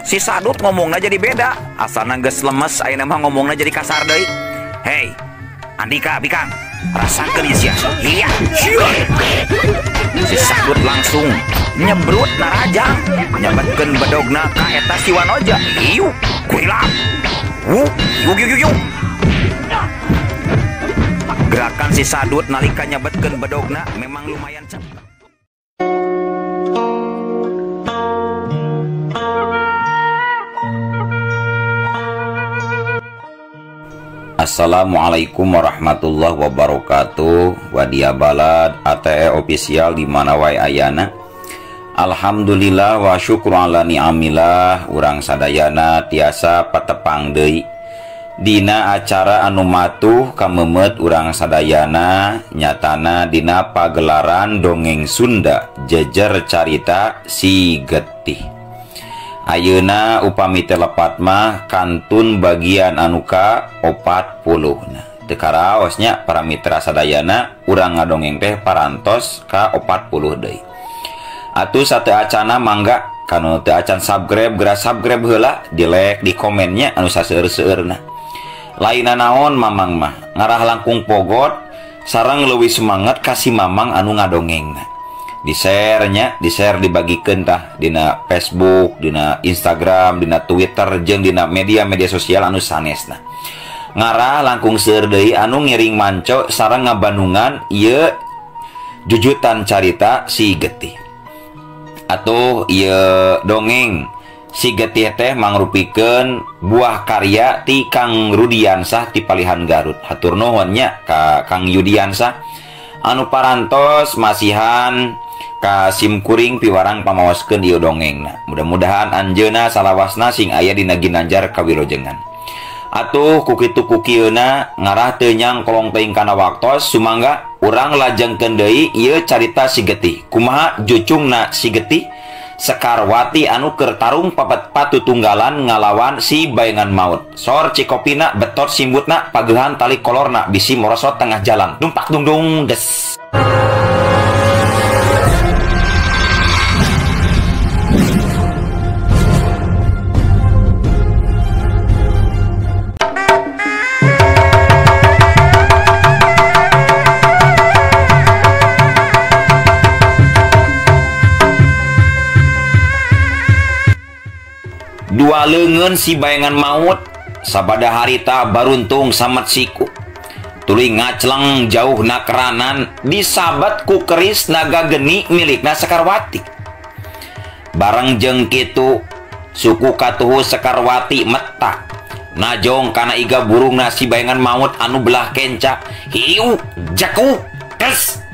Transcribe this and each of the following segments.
Si Sadut ngomongna jadi beda. Asalna geus lemes ayeuna mah ngomongna jadi kasar deui. Hei, Andika bikang, rasakeun ieu sia. Iya. Si Sadut langsung nyebrut narajang, nyabetkeun bedogna ka eta si Wanoja. Iu, kurilap. Wu, yuk yuk yuk. Gerakan si Sadut nalika nyabetkeun bedogna memang lumayan cepat. Assalamualaikum warahmatullahi wabarakatuh. Wadia Balad ATE official di mana wae ayana. Alhamdulillah wa syukur ala ni'amillah, urang sadayana tiasa patepang deui dina acara anu matuh kamemet urang sadayana, nyatana dina pagelaran dongeng Sunda jejer carita si getih. Ayeuna upami teu lepat mah kantun bagian anu ka 40. Nah, teu karaos nya para mitra sadayana, urang ngadongeng teh parantos ka 40 deui. Atuh sateu acana mangga kanu teu acan subscribe geura subscribe heula, di like, di komennya anu saseueur-seueurna. Lainna naon mamang mah ngarah langkung pogot sareng leuwih semangat ka si mamang anu ngadongengna. Di share nya, di share dibagikeun tah dina Facebook, dina Instagram, dina Twitter jeung dina media-media sosial anu sanesna. Ngarah langkung seueur deui anu ngiring manco sareng ngabandungan ieu jujutan carita si getih. Atuh ieu dongeng si getih teh mangrupikeun buah karya ti Kang Rudiansah ti Palihan Garut. Hatur nuhun nya ka Kang Yudiansah anu parantos masihan ka simkuring piwarang pamaoskeun ieu dongengna. Mudah-mudahan anjeunna salawasna sing aya dina ginanjar kawilujengan. Atuh ku kitu ku kieuna ngarah teu nyangkolong teuing kana waktos, sumangga urang lajengkeun deui ieu carita si getih. Kumaha jucungna si getih? Sekarwati anu keur tarung papet patutunggalan ngalawan si bayangan maut. Sor cikopina betot simbutna pageuhan tali kolorna bisi morosot tengah jalan. Dumpak dungdung des. Dua leungeun si bayangan maut sabada harita baruntung samet siku tuluy ngacleng jauh nakeranan disabat ku keris naga geni milikna Sekarwati. Bareng jeung kitu suku katuhu Sekarwati meta najong kana iga burungna si bayangan maut anu belah kenca. Hiu jaku kes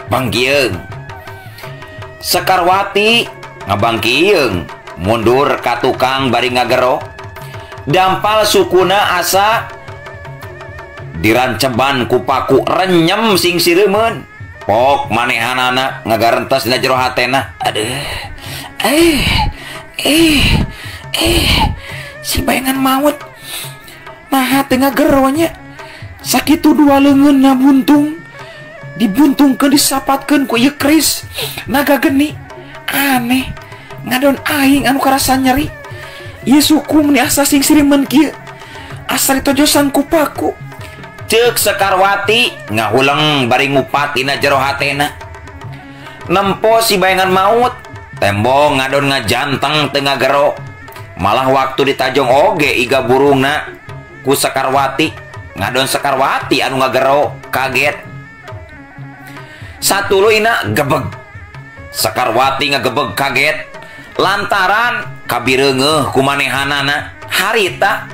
bangkieung. Sekarwati ngabangkieung mundur ka tukang bari ngagero. Dampal sukuna asa diranceban ku paku renyem sing sireumeun. Pok manehanana ngagarentas dina jero hatena. Aduh. Si bayangan maut naha teu ngagero nya. Sakitu dua leungeunna buntung dibuntungkeun disapatkeun ku ieu keris naga geni. Aneh. Ngadon aing anu karasa nyeri. Ieu suku meni asa sing sirimeun kieu. Asa ditojosan ku paku. Ceuk Sekarwati ngahuleng bari ngupat dina jero hatena. Nempo si bayangan maut tembong ngadon ngajanteng teu ngagero. Malah waktu ditajong oge iga burungna ku Sekarwati. Ngadon Sekarwati anu ngagero kaget. Satuluyna gebeg. Sekarwati ngagebeg kaget lantaran kabireungeuh ku manehanana. Harita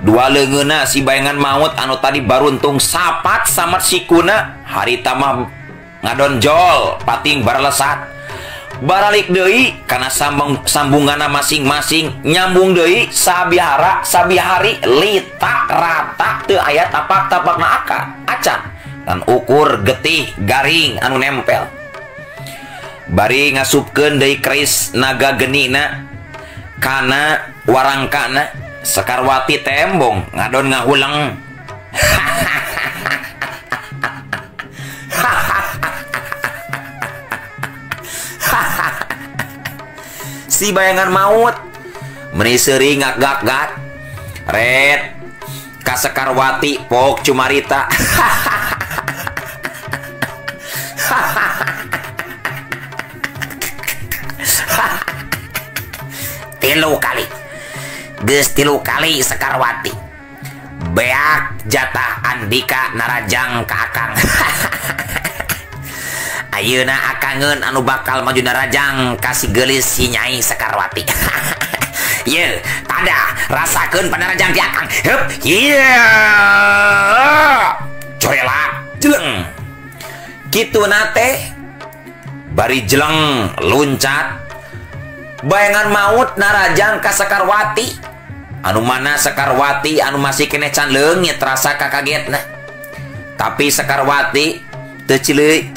dua leungeunna si bayangan maut anu tadi baruntung sapat samet sikuna harita mah ngadonjol pating barelesat. Baralik deui kana sambunganna masing-masing, nyambung deui sabihara sabihari lita rata teu aya tapak-tapakna aka acan dan ukur getih garing anu nempel. Bari ngasupkeun deui keris naga genina kana warangkana. Sekarwati tembong ngadon ngahuleng. Si bayangan maut Meni seuri ngagak-gak red ka Sekarwati pok cumarita. Tilu kali geus tilu kali Sekarwati beak jatah Andika narajang ka akang. Ayeuna akangeun anu bakal maju narajang ka si geulis si Nyai Sekarwati. Ye, tada rasakeun panarajang ti akang. Heup, ye. Corelak jeleng. Kituna teh bari jeleng luncat bayangan maut narajang ka Sekarwati. Anu mana Sekarwati anu masih keneh can leungit rasa kakagetna. Tapi Sekarwati teu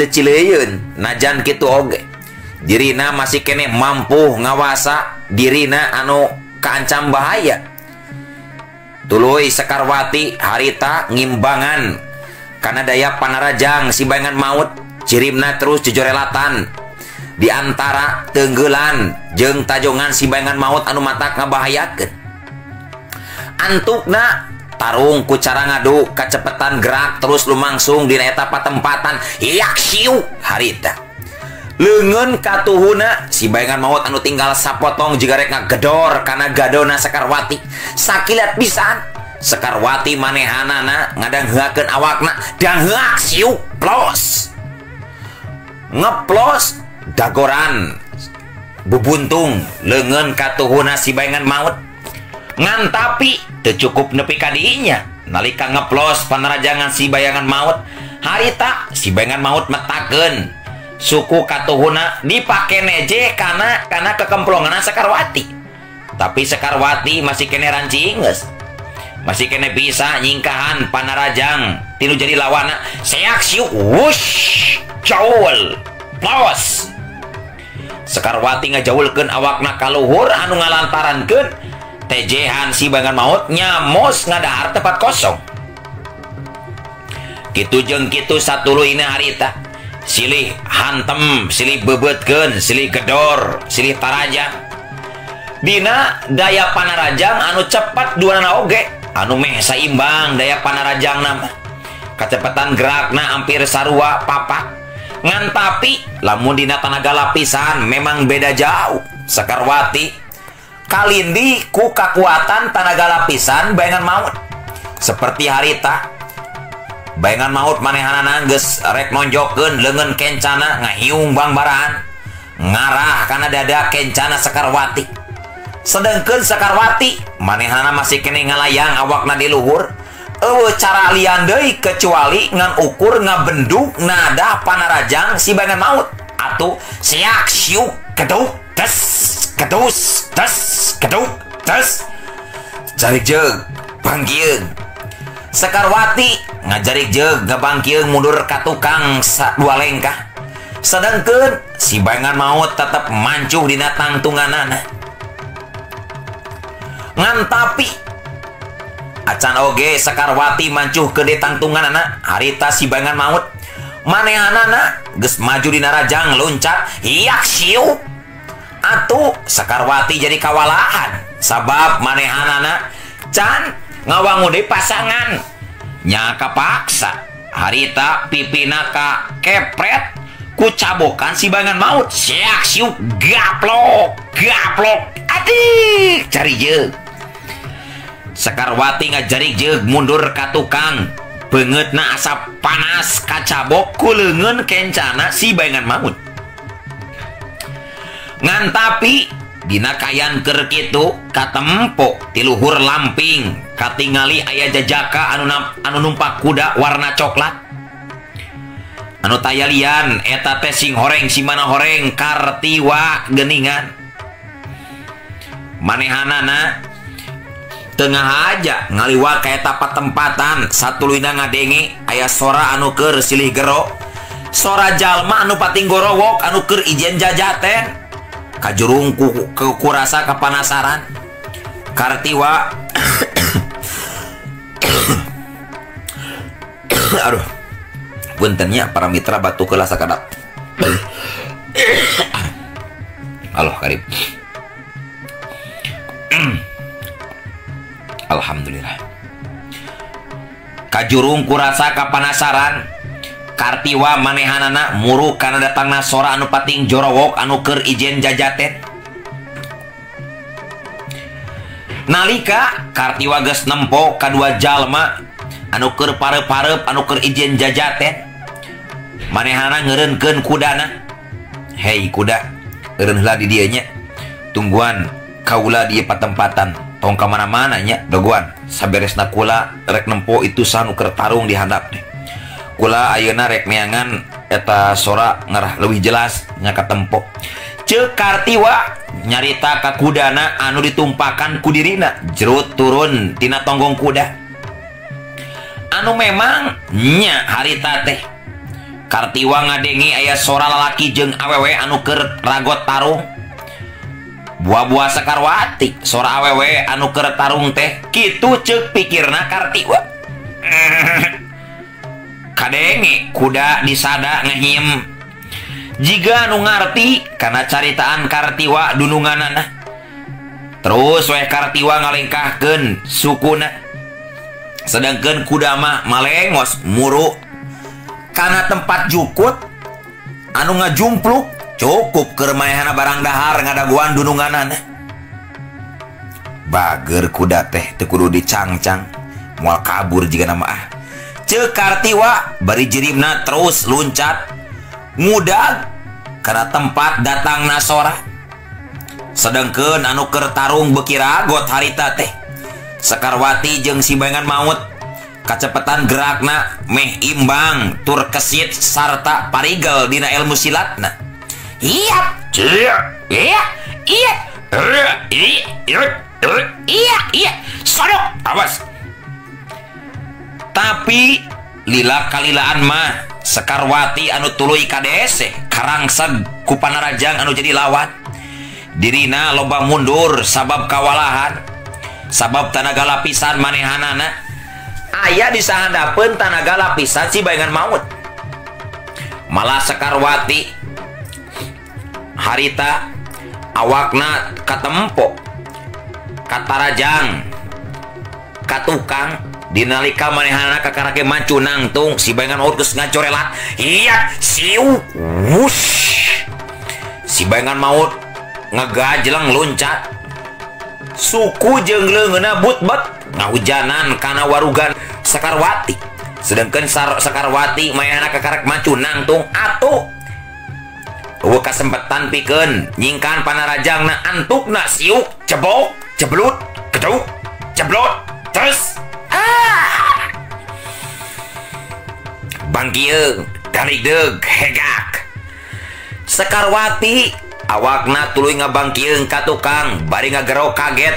cileuyeun najan kitu oge. Dirina masih keneh mampu ngawasa dirina anu kaancam bahaya. Tuluy Sekarwati harita ngimbangan kana daya panarajang si bayangan maut, cirimna terus jejorelatan di antara tenggelan jeung tajongan si bayangan maut anu matak ngabahayakeun. Antukna tarung ku cara ngadu kacepetan gerak terus lumangsung dina eta patempatan yak siu harita. Leungeun katuhuna si bayangan maut anu tinggal sapotong jiga rek ngagedor kana gadona Sekarwati. Sakilat pisan Sekarwati manehanana ngadangheakeun awakna dangheak siu plos. Ngeplos dagoran bubuntung leungeun katuhuna si bayangan maut. Ngan tapi teu cukup nepi ka dinya nalika ngeplos panarajangan si bayangan maut harita si bayangan maut metakeun suku katuhuna dipake neje kana kekemplongan Sekarwati. Tapi Sekarwati masih kene rancingeus, masih kene bisa nyingkahan panarajang tinu jadi lawana. Seak siuk wush jaul plos. Sekarwati ngajaulkeun awakna ka luhur anu ngalantarankeun tejehan si bayangan maut nyamos ngadahar tempat kosong. Kitu jeung kitu satuluyna harita silih hantem, silih bebetkeun, silih gedor, silih tarajang. Dina daya panarajang anu cepat duanana oge anu meh saimbang daya panarajang nama. Kacepetan gerakna hampir sarua papak. Ngan tapi lamun dina tanaga lapisan memang beda jauh. Sekarwati kalindi ku kakuatan tanaga lapisan bayangan maut. Seperti harita bayangan maut manehanana geus rek nonjokeun leungeun kencana ngahiung bangbaraan ngarah kana dada kencana Sekarwati. Sedengkeun Sekarwati manehanana masih keneh ngalayang awakna di luhur. Eueuh cara lian deui kecuali ngan ukur ngabenduk nada panarajang si bayangan maut. Atuh siak siuk keduk tes kedus tes keduk tes jarik jeung bangkieung. Sekarwati ngajarik jeung ngabangkieung mundur ka tukang dua lengkah. Sedengkeun si bayangan maut tetep mancuh dina tangtunganana. Ngan tapi acan oge Sekarwati mancuh ke tangtunganana harita si bayangan maut manehanana geus maju dina rajang loncat yak siuk. Atuh Sekarwati jadi kawalahan sabab manehanana can ngawangu deui pasangan nya kapaksa harita pipina ka kepret ku cabokan si bayangan maut. Siak siuk gaplok gaplok adik cari jeung. Sekarwati ngajarik jeung mundur ka tukang beungeutna asa panas kacabok ku leungeun kencana si bayangan maut. Ngan tapi dina kayan keur kitu katempo ti luhur lamping katingali aya jajaka anu numpak kuda warna coklat. Anu tayalian eta teh sing horeng si mana horeng Kartiwa geuningan. Manehanana tengah aja ngaliwat ka eta patempatan satuluyna ngadenge aya sora anu keur silih gero. Sora jalma anu pating gorowok anu keur ijen jajaten. Kajurung ku kurasa kepanasaran Kartiwa. Aduh puntennya para mitra batu kelas sakadap. Allah karib. Alhamdulillah. Kajurung kurasa kapanasaran Kartiwa manehanana muruk kana datangna sora anu pating jorowok anu keur ijen jajaten. Nalika Kartiwa geus nempo kadua jalma anu keur pareup-pareup anu keur ijen jajaten, manehanana ngeureunkeun kudana. Hei kuda, eureun heula di dieu nya. Tungguan kaula di patempatan, tong ka mana-mana nya doguan. Saberesna kula rek nempo itu sanu keur tarung di handap teh. Kula ayeuna rek neangan eta sora ngarah leuwih jelas nya katempo. Ceuk Kartiwa nyarita ka kudana anu ditumpakan ku dirina, jerut turun tina tonggong kuda. Anu memang nya harita teh Kartiwa ngadenge aya sora lalaki jeung awewe anu keur ragot tarung. Buah-buah Sekarwati sora awewe anu keur tarung teh kitu ceuk pikirna Kartiwa. Kadenge kuda disada ngehiem. Jiga anu ngarti kana caritaan Kartiwa dununganana. Terus we Kartiwa ngalengkahkeun sukuna. Sedangkeun kuda mah malengos muru kana tempat jukut anu ngajumpluk cukup keur maehana barang dahar ngadaguan dununganana. Bager kuda teh teu kudu dicangcang moal kabur jiga nama ah. Ceuk Kartiwa bari jirimna terus luncat ngudag kana tempat datangna sora. Sedangkeun anu keur tarung beuki ragot harita teh Sekarwati jeung si bayangan maut kacepetan gerakna meh imbang tur kesit sarta parigel dina ilmu silatna. Iya, iya, iya, iya, iya, iya, sodok, awas. Tapi lila kalilaan mah Sekarwati anu tuluy kadese karangseg ku panarajang anu jadi lawan. Dirina loba mundur sabab kawalahan, sabab tanaga lapisan manehanana aya di sahandapeun tanaga lapisan si bayangan maut. Malah Sekarwati harita awakna katempo katarajang katukang dinalika manehanana kakarake macu nangtung si bayangan maut geus ngacorelat. Iya siu wush, si bayangan maut ngegajleng loncat suku jeung leungeunna butbet ngahujanan kana warugan Sekarwati. Sedangkan Sekarwati manehanana kakarek macu nangtung atuh eueuh kasempetan pikeun nyingkan panarajangna antukna siuk cebok jeblut geduk jeblot terus ah bangkieung darideg hegak. Sekarwati awakna tuluy ngabangkieung ka tukang bari ngagero kaget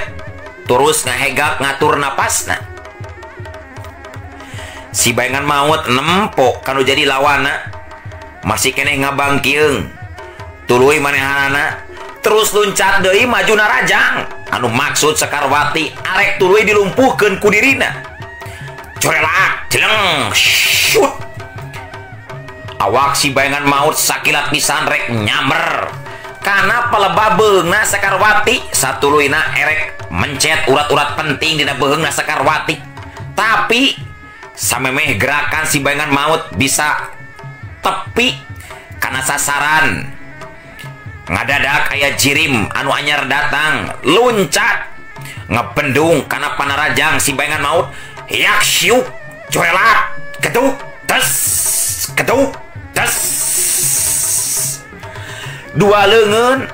terus ngahegak ngatur napasna. Si bayangan maut nempo kanu jadi lawana masih keneh ngabangkieung tuluy manehanana terus luncat deui maju narajang anu maksud Sekarwati arek tuluy dilumpuhkeun ku dirina. Corelak jeleng shoot, awak si bayangan maut sakilat pisan rek nyamber kana pelebah beungna Sekarwati. Satuluyna erek mencet urat-urat penting dina beungna Sekarwati. Tapi samemeh gerakan si bayangan maut bisa tepi kana sasaran. Ngadadak aya jirim anu anyar datang luncat ngebendung kana panarajang si bayangan maut. Yak siuk corelat geduk tes geduk tes. Dua leungeun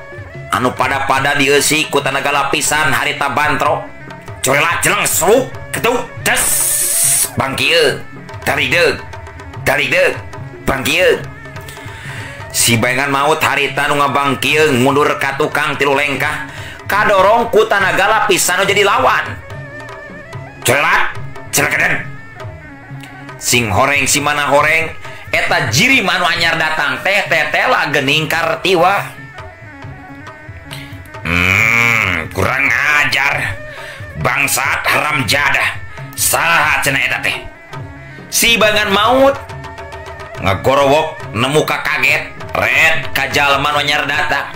anu pada-pada dieusi ku tanaga lapisan harita bantrok. Corelat jeleng sruk geduk tes bangkieun darideg darideg bangkieun. Si bayangan maut harita nu ngabangkieung mundur ka tukang tilu lengkah kadorong ku tanaga lapisan nu jadi lawan. Corelat jelekeden sing horeng si mana horeng eta jirim anu anyar datang teh tetela geuning Kartiwa. Kurang ajar bangsat haram jadah saha cenah eta teh. Si bayangan maut ngagorowok nemu ka kaget red ka jalma nu anyar datang.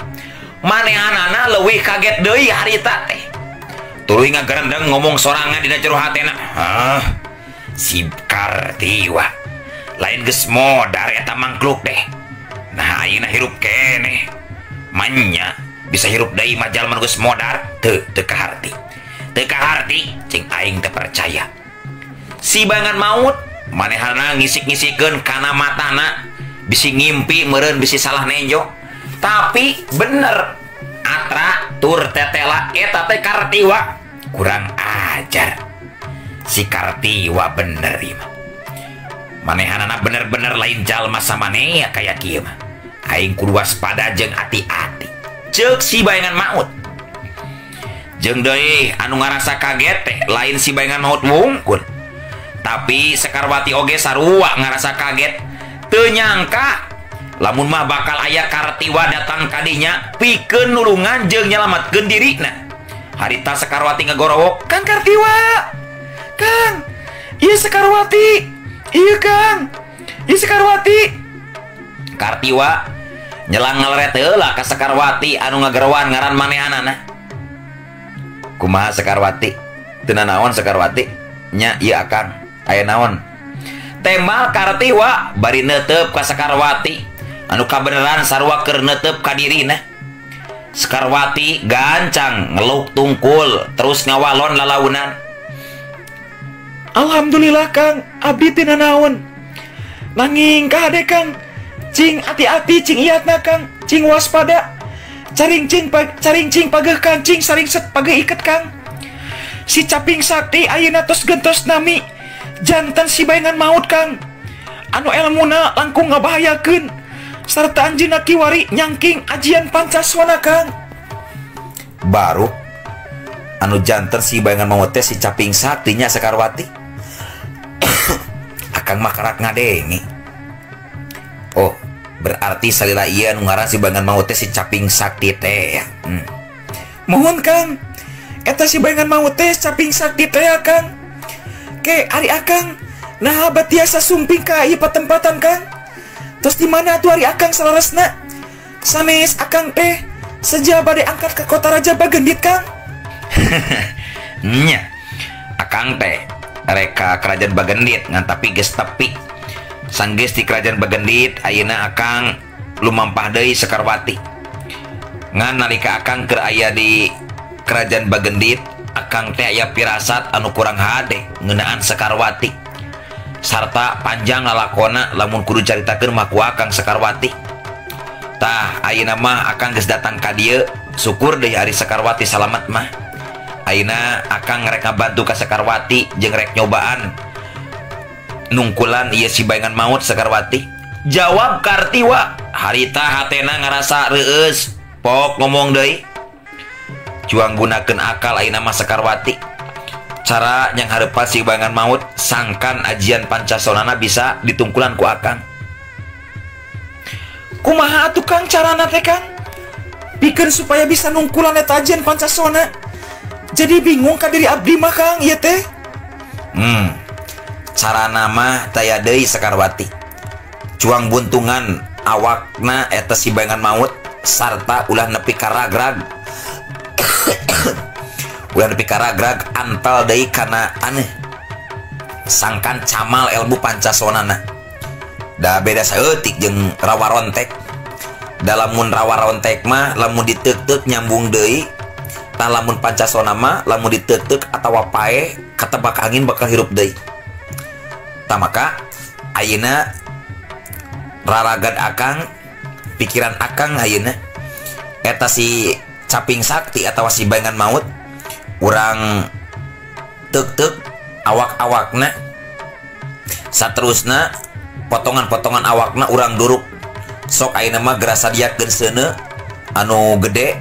Manehanana leuwih kaget deui harita teh. Tuluy ngagerendeng ngomong sorangan dina jero hatena. Hah, si Kartiwa lain geus modar eta mangkluk deh. Nah ayeuna hirup keneh. Manya bisa hirup deui mah jalma nu geus modar teu teu kaharti. Teu kaharti cing aing teu percaya. Si bayangan maut manehana ngisik-ngisikeun kana matana bisi ngimpi meureun bisi salah nenjo. Tapi bener atra tur tetela eta teh Kartiwa. Kurang ajar. Si Kartiwa bener ieu mah. Manehanana bener-bener lain jalma samanea kaya kieu mah. Aing kudu waspada jeung ati-ati. Ceuk si bayangan maut. Jeung deui anu ngarasa kaget teh lain si bayangan maut wungkul. Tapi Sekarwati oge sarua ngarasa kaget. Teu nyangka lamun mah bakal aya Kartiwa datang kadinya pikeun nulungan jeung nyalametkeun dirina. Harita Sekarwati ngagorowok, "Kang Kartiwa! Kang, ieu Sekarwati! Ieu Kang, ieu Sekarwati!" Kartiwa nyelang ngaleret heula ka Sekarwati anu ngagerowan ngaran manehanana. Kumaha Sekarwati? Teu nanaon Sekarwati? Nya ieu akang, aya naon? Tembal Kartiwa bari neuteup ka Sekarwati anu kabeneran sarua keur neuteup ka dirina. Sekarwati gancang ngeluk tungkul terus ngawalon lalaunan. Alhamdulillah Kang, abdi teu nanaon. Nanging kahade Kang, cing ati-ati cing iatna Kang, cing waspada. Caring cing pageuh kancing saringset pageuh iket Kang. Si Caping Sakti ayeuna tos gentos nami jantan si bayangan maut Kang. Anu elmuna langkung ngabahayakeun sarta anjeunna kiwari nyangking ajian pancaswana Kang. Baru anu janten si bayangan maut teh si Caping Sakti nya Sekarwati. Akang mah karak ngadenge. Oh, berarti salila ieu anu ngaran si bayangan maut teh si Caping Sakti teh. Mohon Kang, eta si bayangan maut teh Caping Sakti teh ya Kang. Ke ari akang naha batiasa sumping ka ieu patempatan Kang. Terus di mana atuh ari akang salaresna? Sanes akang teh seja bade angkat ke kota Raja Bagendit Kang. Nya, akang teh reka kerajaan Bagendit ngan tapi geus tepi. Sanggeus di kerajaan Bagendit ayeuna akang lumampah deui Sekarwati. Ngan nalika akang keur aya di kerajaan Bagendit, akang teh aya pirasat anu kurang hade ngeunaan Sekarwati. Sarta panjang lalakona lamun kudu caritakeun mah ku akang Sekarwati. Tah ayeuna mah akang geus datang ka dieu, syukur deui ari Sekarwati salamet mah. Ayeuna akang rek ngabantu ka Sekarwati jeung rek nyobaan nungkulan ieu si bayangan maut Sekarwati. Jawab Kartiwa, harita hatena ngarasa reueus, pok ngomong deui. Cuang gunakeun akal ayeuna mah Sekarwati. Cara yang hareupan si bayangan maut sangkan ajian pancasonana bisa ditungkulan ku akang. Kumaha atuh Kang carana teh Kang? Pikeun supaya bisa nungkulan eta ajian pancasona. Jadi bingung ka diri abdi mah Kang ieu teh. Carana mah taya deui Sekarwati. Cuang buntungan awakna eta si bayangan maut sarta ulah nepi ka ragrag. Ulah nepi ka ragrag antal deui kana aneh. Sangkan camal ilmu pancasonana. Da beda saeutik jeung rawarontek. Da lamun rawarontek mah lamun diteuk-teuk nyambung deui. Tah lamun pancasona mah lamun diteuk-teuk atawa paeh katebak angin bakal hirup deui. Tah maka ayeuna raragad akang, pikiran akang ayeuna eta si Caping Sakti atawa si bayangan maut urang teuk-teuk awak-awakna, saterusna potongan-potongan awakna urang duruk. Sok ayeuna mah gerasa diakeun seuneu anu gede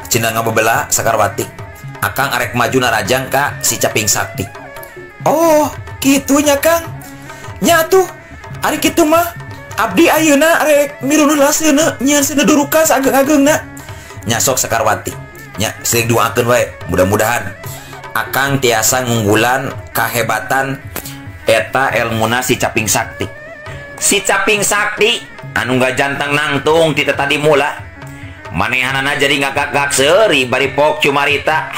cenah ngabebela Sekarwati. Akang arek maju narajang ka si Caping Sakti. Oh, kitunya Kang. Nya atuh ari kitu mah abdi ayeuna arek mirunuh seuneu nyieun seuneu durukan saageng-ageungna. Nya sok Sekarwati. Nya sering doakeun wae, mudah-mudahan akang tiasa ngunggulan kahebatan eta elmuna si Caping Sakti. Si Caping Sakti anu gajantang nangtung ti tadi mula manehanana jadi ngagak-gak seuri bari pok cumarita.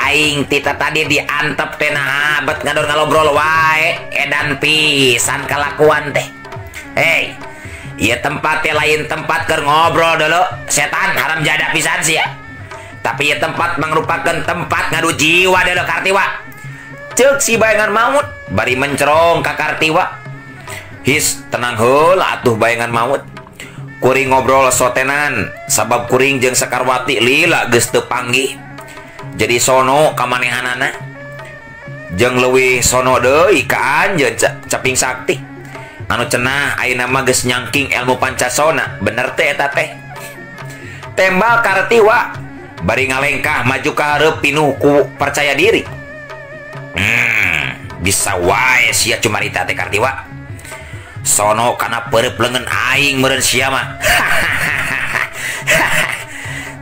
Aing tita tadi diantep teh naha bet ngador ngalobrol wae edan pisan kalakuan teh. Hei, ieu tempat teh lain tempat keur ngobrol dulu, setan haram jadah pisan sia. Tapi ieu tempat mangrupakeun tempat ngadu jiwa dulu Kartiwa. Ceuk si bayangan maut bari mencerong ka Kartiwa. His tenang heula atuh bayangan maut. Kuring ngobrol sotenan sabab kuring jeung Sekarwati lila geus teu panggih. Jadi sono kamanehanana jeung leuwih sono deui ka anjeun Caping Sakti. Anu cenah ayeuna mah geus nyangking ilmu pancasona, bener teh eta teh. Tembal Kartiwa bari ngalengkah maju ka hareup pinuh ku percaya diri. Bisa wae sia cumarita teh Kartiwa. Sono kana peureup leungeun aing meureun sia mah.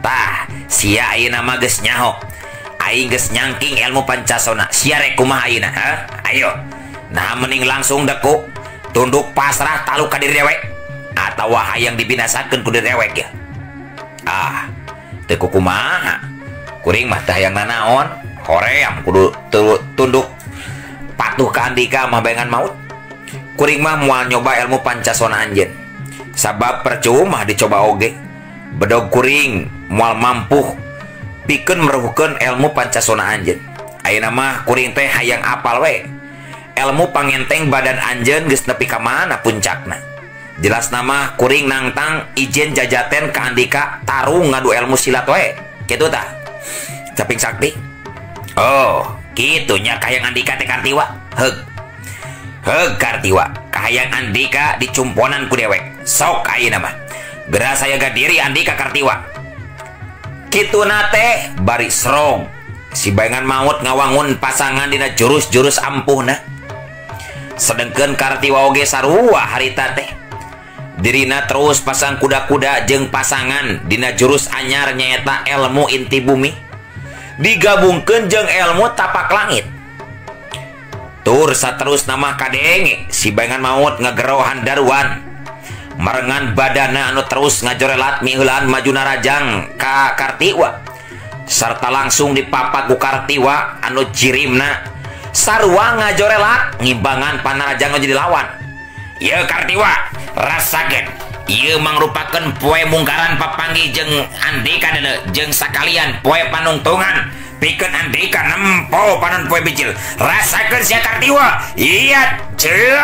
Tah, sia ayeuna mah geus nyaho. Aing geus nyangking ilmu pancasona. Sia rek kumaha ayeuna, ha? Ayo. Nah mending langsung deku tunduk pasrah taluk ka diri dewek atawa hayang dibinasakeun ku diri dewek ya. Ah, teu kumaha. Kuring mah teh hayang nanaon, hoream kudu tunduk patuh ka andika mah bayangan maut. Kuring mah moal nyoba ilmu pancasona anjeun. Sabab percuma dicoba oge. Bedog kuring moal mampu pikeun meruhkeun ilmu pancasona anjeun. Ayeuna mah kuring teh hayang apal we. Ilmu pangenteng badan anjeun geus nepi ka mana puncakna. Jelas nama kuring nangtang ijen jajaten ka andika tarung ngadu ilmu silat we. Kitu tah. Caping Sakti. Oh, kitu nya kahayang andika teh Kartiwa. Heug. Heug Kartiwa, kahayang andika dicumponan ku dewek. Sok ayeuna mah. Geura sayaga diri andika Kartiwa. Kituna teh bari serong. Si bayangan maut ngawangun pasangan dina jurus-jurus ampuhna. Sedengkeun Kartiwa oge sarua harita teh. Dirina terus pasang kuda-kuda jeung pasangan dina jurus anyar nyaeta ilmu inti bumi. Digabungkeun jeung ilmu tapak langit. Tur saterus nama kadenge si bayangan maut ngagero handaruan. Marengan badana anu terus ngajorelat miheulaan maju narajang ka Kartiwa. Sarta langsung dipapak ku Kartiwa anu jirimna sarua ngajorelat ngimbangan panarajang jadi lawan. Ieu Kartiwa rasakeun ieu mangrupakeun poe munggaran papanggih jeung andika deuleu jeung sakalian poe panungtungan pikeun andika nempo panon poe bijil. Rasakeun sia Kartiwa. Iya ceot.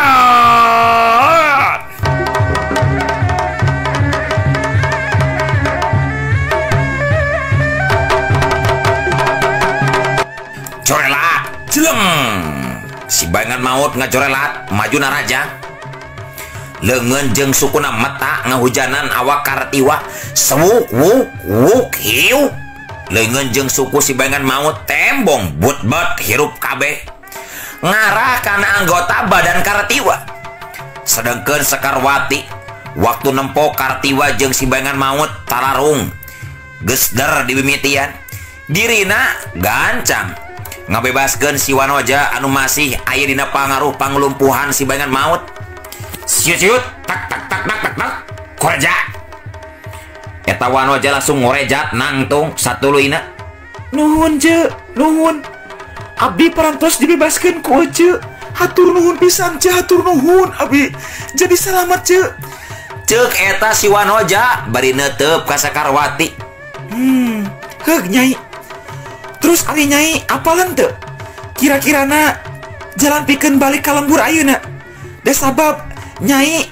Corelat jeleng. Si bayangan maut ngacorelat maju narajang. Leungeun jeung sukuna meta ngahujanan awak Kartiwa. Sewuk wuk wuk hiu. Leungeun jeung suku si bayangan maut tembong but-but hirup kabeh. Ngarah kana anggota badan Kartiwa. Sedengkeun Sekarwati waktu nempo Kartiwa jeung si bayangan maut tararung geus der dibimitian. Dirina gancang ngabebaskeun si Wanoja anu masih aya dina pangaruh panglumpuhan si bayangan maut. Siut-siut tak tak tak tak tak tak korja. Eta Wanoja langsung ngorejat nangtung satuluyna. Nuhun ce, nuhun. Abdi parantos dibebaskeun ku ece. Hatur nuhun pisan ce, hatur nuhun abdi. Jadi selamat ce. Ceuk eta si Wanoja bari neuteup ka Sekarwati. Heug nyai. Terus ari nyai apalan teu? Kira-kirana jalan pikeun balik ka lembur ayeuna. Da sabab nyai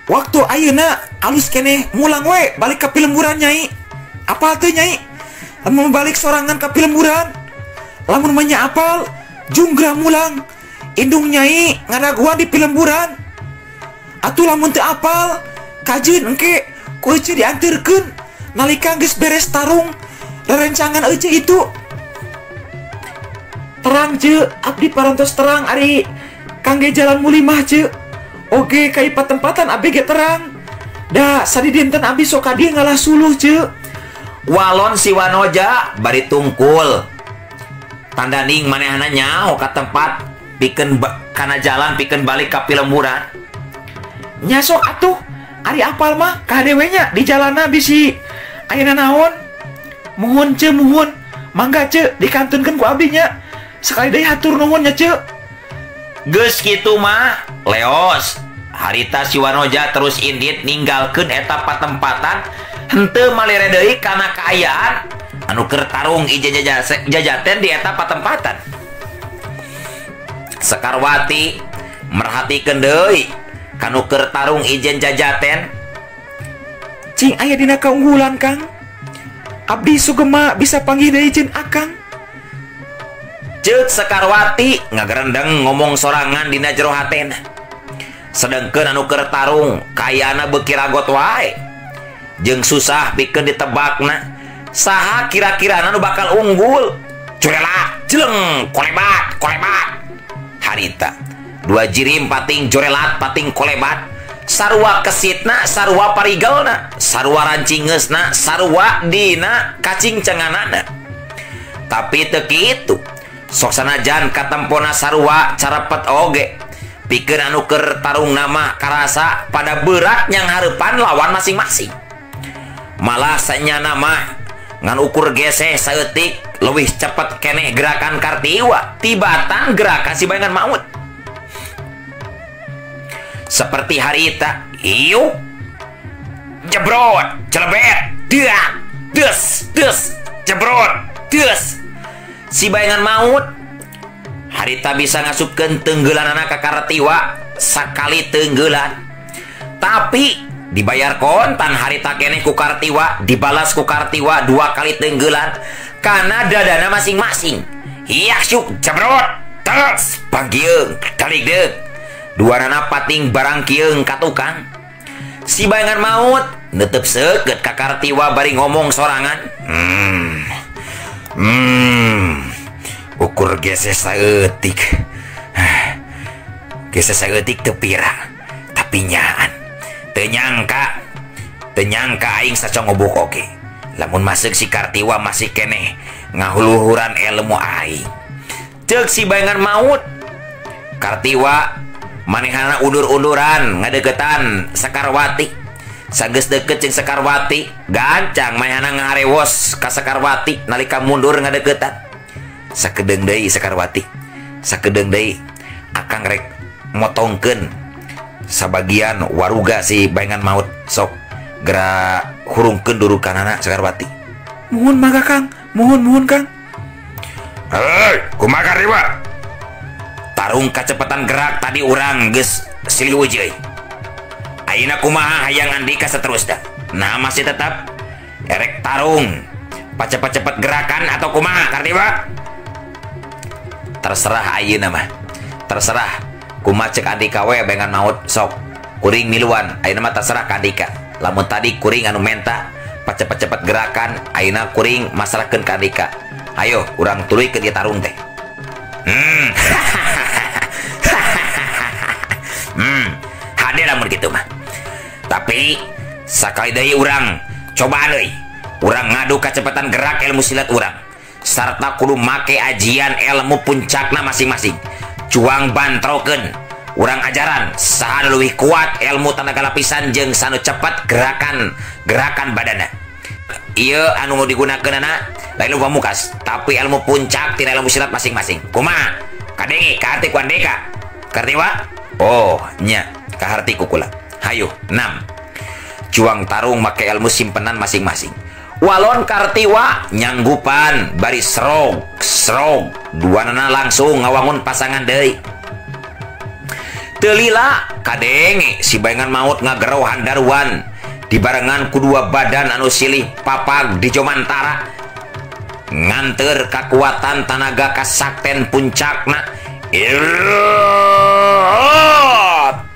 waktu ayeuna alus keneh mulang we balik ka pilemburan nyai. Apal teu nyai? Lamun balik sorangan ka pilemburan. Lamun mah nya apal junggra mulang. Indung nyai ngadaguan di pilemburan. Atuh lamun teu apal kajeun engke ku ece dianterkeun nalika geus beres tarung rerencangan ece itu. Terang ce, abdi parantos terang ari kangge jalan mulimah ce. Oge ka patempatan abdi ge terang. Da sadidinten abdi sok ka dieu ngalah suluh ce. Walon si Wanoja bari tungkul. Tandaning manehna nyaho ka tempat pikeun kana jalan pikeun balik ka pilemburan. Nya sok atuh ari apal mah ka dewe nya di jalanna bisi ayeuna naon. Muhun ce muhun. Mangga Ceu dikantunkeun ku abdi nya. Sekali deui hatur nuhun nya Ceu. Geus kitu mah leos. Harita si Wanoja terus indit ninggalkeun eta patempatan henteu malere deui kana kaayaan anu keur tarung ijen jajaten di eta patempatan. Sekarwati merhatikeun deui kanu keur tarung ijen jajaten. Cing aya dina kaunggulan Kang. Abdi sugema bisa panggih deui jeung Akang. Ceuk Sekarwati ngagerendeng ngomong sorangan dina jero hatena. Sedengkeun anu keur tarung kayana beuki ragot wae. Jeung susah pikeun ditebakna. Saha kira-kirana nu bakal unggul? Jorelat, jeleng, kolebat, kolebat. Harita dua jirim pating jorelat pating kolebat. Sarua kesitna, sarua parigelna, sarua rancingeusna, sarua dina kacingcenganana. Tapi teu kitu. Sok sanajan katempona sarua carepet oge. Pikeun anu keur tarung nama karasa pada berat yang hareupan lawan masing-masing. Malah sanyana mah ngan ukur geseh saeutik leuwih cepet keneh gerakan Kartiwa tibatan gerakan si bayangan maut. Seperti harita iuk jebrot celebet dia des des jebrot des si bayangan maut. Harita bisa ngasupkeun tenggelanana ka Kartiwa sakali tenggelan. Tapi dibayar kontan harita keneh ku Kartiwa, dibalas ku Kartiwa dua kali tenggelan kana dadana masing-masing. Hiak syuk jebrot terus pangkieung taligdeug. Duanana pating barangkieung ka tukang. Si bayangan maut netep seukeut ka Kartiwa bari ngomong sorangan. Ukur geseh saeutik. Geseh saeutik teu pira, tapi nyaan. Teu nyangka aing sacongobuk oge. Lamun masuk si Kartiwa masih keneh ngahuluhuran ilmu aing. Ceuk si bayangan maut. Kartiwa manehana undur-unduran ngadeukeutan Sekarwati. Sageus deukeut jeung Sekarwati, gancang manehana ngaharewos ka Sekarwati nalika mundur ngadeukeutan. Sakedeung deui Sekarwati. Sakedeung deui akang rek motongkeun sabagian waruga si bayangan maut. Sok geura hurungkeun durukanana Sekarwati. Muhun mangga Kang, muhun Kang. Hei, kumaha Kartiwa? Tarung kacepetan gerak tadi urang geus silih euy. Ayeuna kumaha hayang andika saterusna? Nah masih tetap erek tarung pacepet-cepet gerakan atau kumaha Kartiwa? Terserah ayeuna mah. Terserah kumaha cek andika we bayangan maut sok kuring miluan ayeuna mah terserah ka andika. Lamun tadi kuring anu menta pacepet-cepet gerakan ayeuna kuring masrahkeun ka andika. Ayo urang tuluykeun ieu tarung teh. Hade lamun kitu mah. Tapi sakali deui urang cobaan deui. Urang ngadu kacepetan gerak ilmu silat urang sarta kudu make ajian ilmu puncakna masing-masing. Cuang bantrokeun urang ajaran saha nu leuwih kuat ilmu tanaga lapisan jeung sanu cepet gerakan badana. Ieu anu digunakeunana lain ilmu pamukas tapi ilmu puncak tina ilmu silat masing-masing. Kumaha? Kadenge kaharti ku andeka. Kartiwa? Oh, nya kaharti ku kula. Hayu, 6. Cuang tarung make ilmu simpenan masing-masing. Walon Kartiwa nyanggupan bari serog serog duanana langsung ngawangun pasangan deui. Teu lila kadenge si bayangan maut ngagero handaruan dibarengan ku dua badan anu silih papag di jomantara nganteur kakuatan tanaga kasakten puncakna.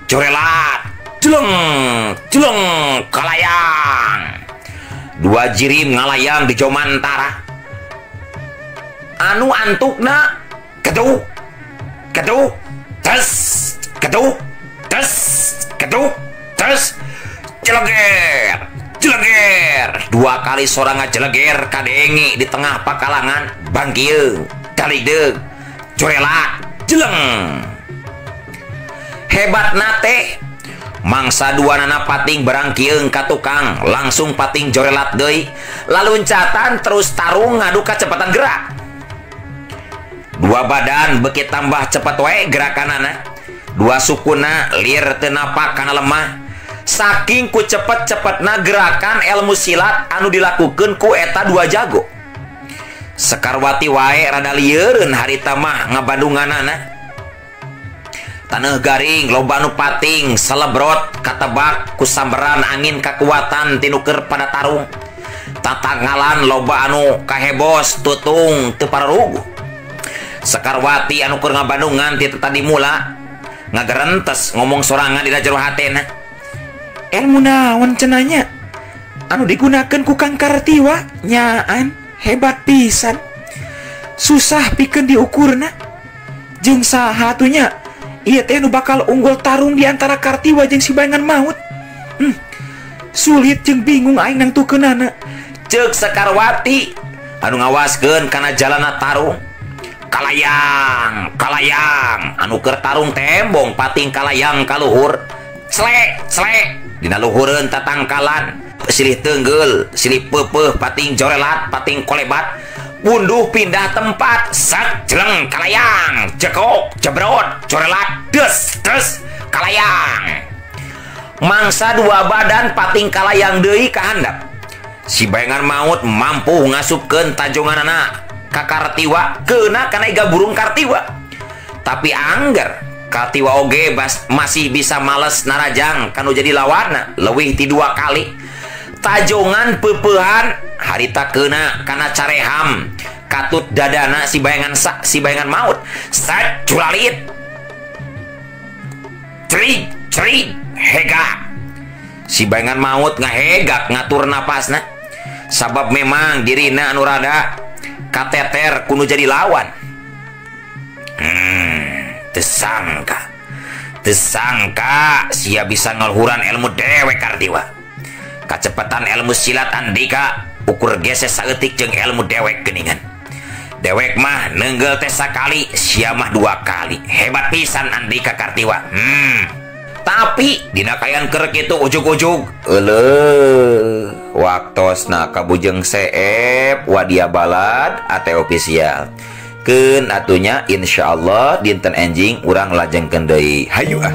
Corelat jeleng jeleng kalayang. Dua jirim ngalayang di jomantara anu antukna keduk keduk tes keduk tes keduk tes jeleger jeleger. Dua kali soranga jeleger kadenge di tengah pakalangan bangkieung daligdeug corelat jeleng. Hebat nate Mangsa duanana pating berangkieung ka tukang, langsung pating jorelat deui, laluncatan terus tarung ngadu kacepatan gerak. Dua badan beuki tambah cepet wae gerakanana. Dua sukuna lir teu napak kana lemah. Saking ku cepet-cepetna gerakan ilmu silat anu dilakukeun ku eta dua jago. Sekarwati wae rada lieureun harita mah ngabandunganana. Taneuh garing loba nu pating selebrot katebak ku samberan angin kakuatan tinuker pada tarung. Tatangalan loba anu kahebos tutung teu pararuguh. Sekarwati anu keur ngabandungan ti tadi mula ngagerentes ngomong sorangan dina jero hatena. Ilmu naon cenanya anu digunakeun ku Kang Kartiwa nyaan hebat pisan. Susah pikeun diukurna. Jeung saha atuh ieu teh nu bakal unggul tarung di antara Kartiwa jeung si bayangan maut. Sulit jeung bingung aing nangtukeunana. Ceuk Sekarwati anu ngawaskeun kana jalana tarung. Kalayang, kalayang anu keur tarung tembong pating kalayang kaluhur. Clek, clek dina luhureun tatangkalan. Silih teunggeul, silih peupeuh pating jorelat, pating kolebat. Punduh pindah tempat, sat jeleng kalayang, jekok, jebrot, corelat, des, des, kalayang. Mangsa dua badan pating kalayang deui ka handap. Si bayangan maut mampu ngasupkeun tajonganana ka Kartiwa, keuna kana iga burung Kartiwa. Tapi angger Kartiwa oge masih bisa males narajang kanu jadi lawanna leuwih ti dua kali. Tajongan peupehan harita keuna kana careham katut dadana si bayangan si bayangan maut. Sat culalit cerig cerig hegak. Si bayangan maut ngahegak ngatur napasna sabab memang dirina anu rada kateter kudu jadi lawan. Tersangka tersangka sia bisa ngeluhuran ilmu dewek Kartiwa. Kacepetan ilmu silat andika ukur geses saeutik jeung ilmu dewek geuningan. Dewek mah neunggeul teh sakali, sia mah dua kali. Hebat pisan andika Kartiwa. Tapi dina kayan keur kitu ujug-ujug euleuh waktosna kabujeng seep wadia balad ate official. Keun atunya insyaallah dinten enjing urang lajengkeun deui. Hayu ah.